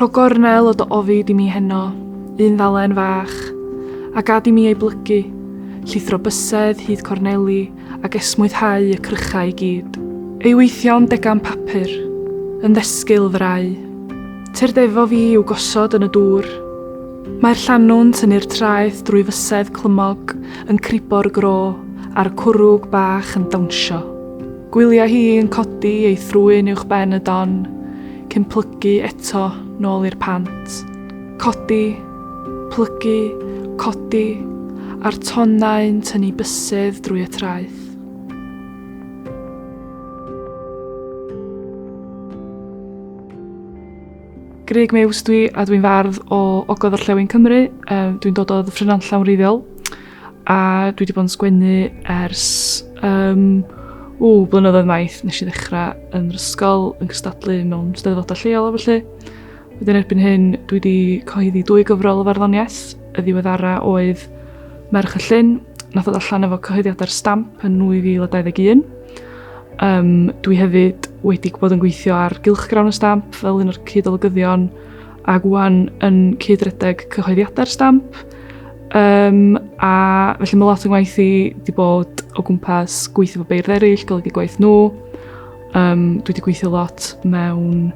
Rho gornel o dy ofid i mi heno, un ddalen fach, a gad i mi ei blygu, llithro bysedd hyd corneli ac esmwythhau y crychau i gyd. Ei weithio'n degan papur, yn ddesgyl frau. Tyrd efo fi i'w gosod yn y dŵr. Mae'r llanw'n tynnu'r traeth drwy fysedd clymog, yn cribo'r gro, a'r cwrwg bach yn dawnsio. Gwylia hi yn codi ei thrwyn uwch ben y don, cyn plygu eto nôl i'r pant. Codi, plygu, codi, a'r tonnau'n tynnu bysedd drwy y traeth. Grug Mews dwi a dwi'n fardd o Ogledd Orllewin Cymru. Um, dwi'n dod o Ddyffryn Nantlla'n wreiddiol a dwi wedi bod yn sgwennu ers um, ww, blynyddoedd maith. Nes i ddechrau yn yr ysgol yn cystadlu mewn steddfodau lleol a felly. Wedyn erbyn hyn dwi wedi cyhoeddi dwy gyfrol o farddoniaeth. Y ddiweddara oedd Merch y Llyn, nath ddod allan efo cyhoeddiadau'r Stamp yn 2021. Um, dwi hefyd wedi bod yn gweithio ar gylchgrawn y Stamp fel un o'r cyd-olygyddion ac wan yn cyd-redeg cyhoeddiadau'r Stamp. Um, a felly mae lot o'n ngwaith i wedi bod o gwmpas gweithio efo beirdd eraill, golygu gwaith nhw. Um, dwi wedi gweithio lot mewn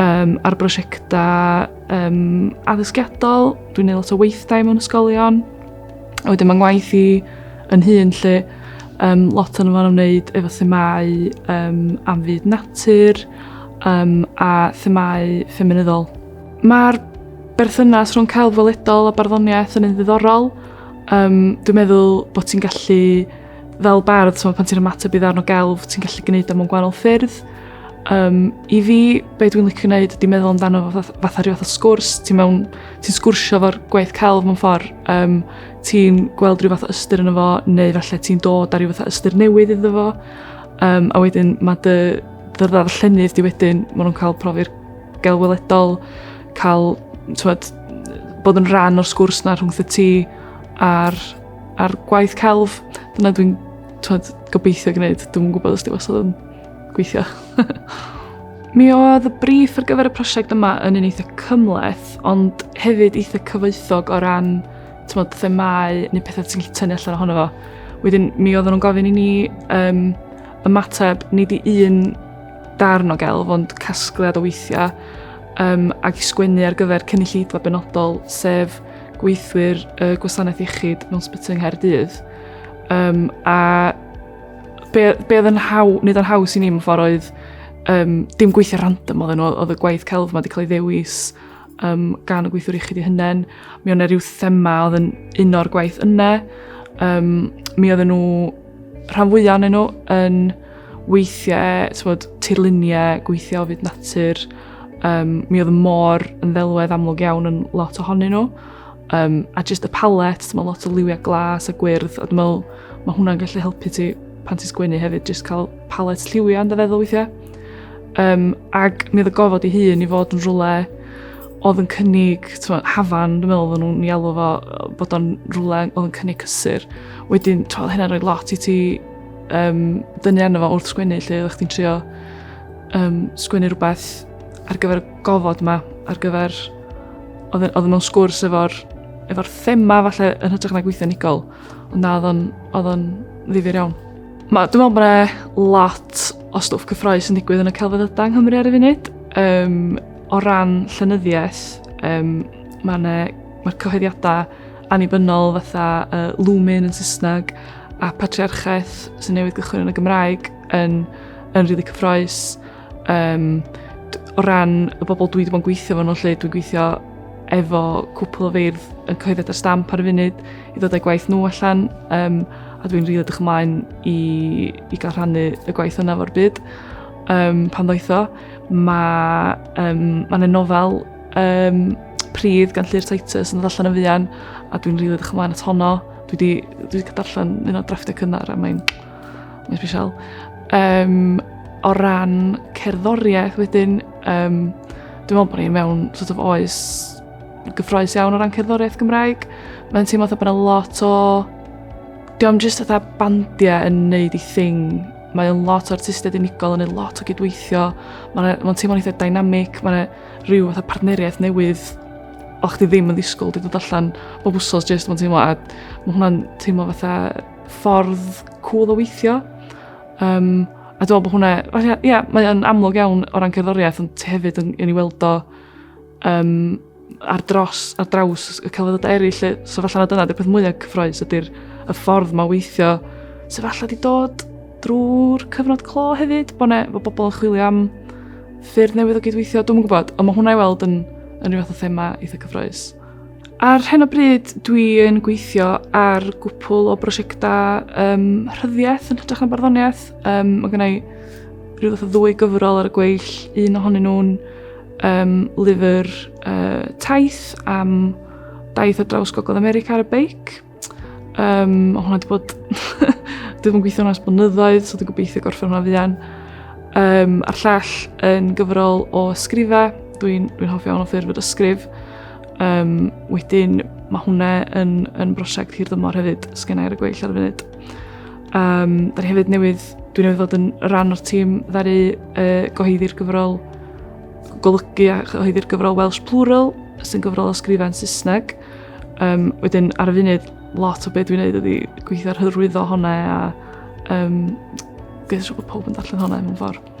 um, ar brosiectau um, addysgiadol. Dwi'n gwneud lot o weithdai mewn ysgolion. A wedyn mae ngwaith i yn hun lle um, lot o'n fo'n ymwneud efo themâu um, am fyd natur um, a themâu ffeminyddol. Mae'r berthynas rhwng celf weledol a barddoniaeth yn un ddiddorol. Um, dwi'n meddwl bod ti'n gallu, fel bardd, so pan ti'n ymateb i ddarn o gelf, ti'n gallu gwneud o mewn gwahanol ffyrdd. Um, I fi, be dwi'n licio gwneud ydy meddwl amdano fatha, fatha rhyw fath o sgwrs, ti'n mewn, ti'n sgwrsio fo'r gwaith celf mewn ffordd, um, ti'n gweld rhyw fath o ystyr yno fo, neu falle ti'n dod ar rhyw fath o ystyr newydd iddo fo, um, a wedyn mae dy, dy ddarllenydd di wedyn, maen nhw'n cael profi'r gelweledol, cael, t'wod, bod yn rhan o'r sgwrs na rhwng ti a'r, a'r gwaith celf. Dyna dwi'n t'wod, gobeithio gwneud. Dwi'n gwybod os di wastad yn gweithio. Mi oedd y briff ar gyfer y prosiect yma yn un eitha cymhleth, ond hefyd eitha cyfoethog o ran tymod, themâu neu pethau ti'n gallu tynnu allan ohono fo. Wedyn, mi oedden nhw'n gofyn i ni um, ymateb nid i un darn o gelf, ond casgliad o weithiau, um, ac i sgwennu ar gyfer cynulleidfa benodol, sef gweithwyr y gwasanaeth iechyd mewn sbyty yng Nghaerdydd. Um, a be, be oedd yn haw, nid yn haws i ni mewn ffordd oedd um, dim gweithio random oedden nhw, oedd y gwaith celf yma wedi cael ei ddewis um, gan y gweithwyr iechyd eu hunain. Mi oedd yna rhyw thema oedd yn un o'r gwaith yna. Um, mi oedden nhw, rhan fwyaf ohonyn nhw, yn weithiau, tywod, tirluniau, gweithiau o fyd natur. Um, mi oedd y môr yn ddelwedd amlwg iawn yn lot ohonyn nhw. Um, a jyst y palet, mae lot o liwiau glas a gwyrdd, a dwi'n meddwl mae hwnna'n gallu helpu ti pan ti'n sgwennu hefyd, jyst cael palet lliwiau yn dy feddwl weithiau. Um, ac mi oedd y gofod ei hun i fod yn rhywle oedd yn cynnig, twa, hafan, dwi'n meddwl oedden nhw'n ei alw fo, bod o'n rhywle oedd yn cynnig cysur. Wedyn, twa, hynna'n rhoi lot i ti um, dynnu arno fo wrth sgwennu, lle oeddech chdi'n trio um, sgwennu rhywbeth ar gyfer y gofod yma, ar gyfer... Oedd oedd mewn sgwrs efo'r efo thema falle yn hytrach na gweithio unigol. Ond na, oedd o'n, oedd o'n ddifyr iawn. Ma, dwi'n meddwl bod yna lot o stwff cyffroes yn digwydd yn y celfyddydau yng Nghymru ar y funud. Um, o ran llenyddiaeth, um, mae'r mae cyhoeddiadau annibynnol fatha uh, Lumen yn Saesneg a Patriarchaeth sy'n newydd gychwyn yn y Gymraeg yn, yn rili really cyffroes. Um, o ran y bobl dwi wedi bod yn gweithio efo nhw lle, dwi'n gweithio efo cwpl o feirdd yn cyhoeddiad ar stamp ar y funud i ddod â'i gwaith nhw allan um, a dwi'n rili edrych ymlaen i, i gael rhannu y gwaith yna fo'r byd um, pan ddoeth o. Mae um, ma yna nofel um, Pridd gan Llyr Titus yn dod allan yn fuan a dwi'n rili edrych ymlaen at honno. Dwi wedi, dwi wedi cael darllen un o'r drafftiau cynnar a mae'n mae'n special. Um, o ran cerddoriaeth wedyn, um, dwi'n meddwl bod ni mewn sort of oes gyffroes iawn o ran cerddoriaeth Gymraeg. Mae'n teimlo fatha bod yna lot o... Diolch jyst fatha bandiau yn neud i thing. Mae o'n lot o artistiaid unigol yn neud lot o gydweithio. Mae'n ma teimlo'n eitha dynamic, mae'n rhyw fatha partneriaeth newydd o chdi ddim yn ddisgwyl di dod allan bob wsos jyst mae'n teimlo a mae hwnna'n teimlo fatha ffordd cool o weithio. Um, a dwi'n meddwl bod hwnna, ia, yeah, mae o'n amlwg iawn o ran cerddoriaeth, ond ti hefyd yn, yn ei weld o um, ar dros, ar draws y celfyddydau eraill. Lle, so falle na dyna, di'r peth mwyaf cyffroes ydy'r y ffordd mae weithio, sydd falle di dod drwy'r cyfnod clo hefyd, bod, ne, bod bobl yn chwilio am ffyrdd newydd o gydweithio, dwi'n gwybod, ond mae hwnna i weld yn, yn rhyw fath o thema eitha cyffroes. Ar hyn o bryd, dwi yn gweithio ar gwpl o brosiectau um, rhyddiaeth yn hytrach na barddoniaeth. Um, mae gennau rhyw fath o ddwy gyfrol ar y gweill, un ohonyn nhw'n um, lyfr uh, taith am daith ar draws Gogledd America ar y beic. Um, mae hwnna wedi bod... dwi wedi bod yn gweithio hwnna ers blynyddoedd, so dwi'n gobeithio gorffen hwnna fuan. Um, a'r llall yn gyfrol o ysgrifau. Dwi'n dwi hoff iawn o ffurf yr ysgrif. Um, wedyn mae hwnna yn, yn brosiect hir dymor hefyd, sgennau ar y gweill ar y funud. Um, da ni hefyd newydd, dwi newydd fod yn rhan o'r tîm ddaru uh, gyhoeddi'r gyfrol golygu a chyhoeddi'r gyfrol Welsh Plural, sy'n gyfrol o sgrifau yn Saesneg. Um, wedyn ar y funud, lot o beth dwi'n neud ydy gweithio ar hyrwyddo hwnna a um, gwneud siŵr bod pawb yn darllen hwnna mewn ffordd.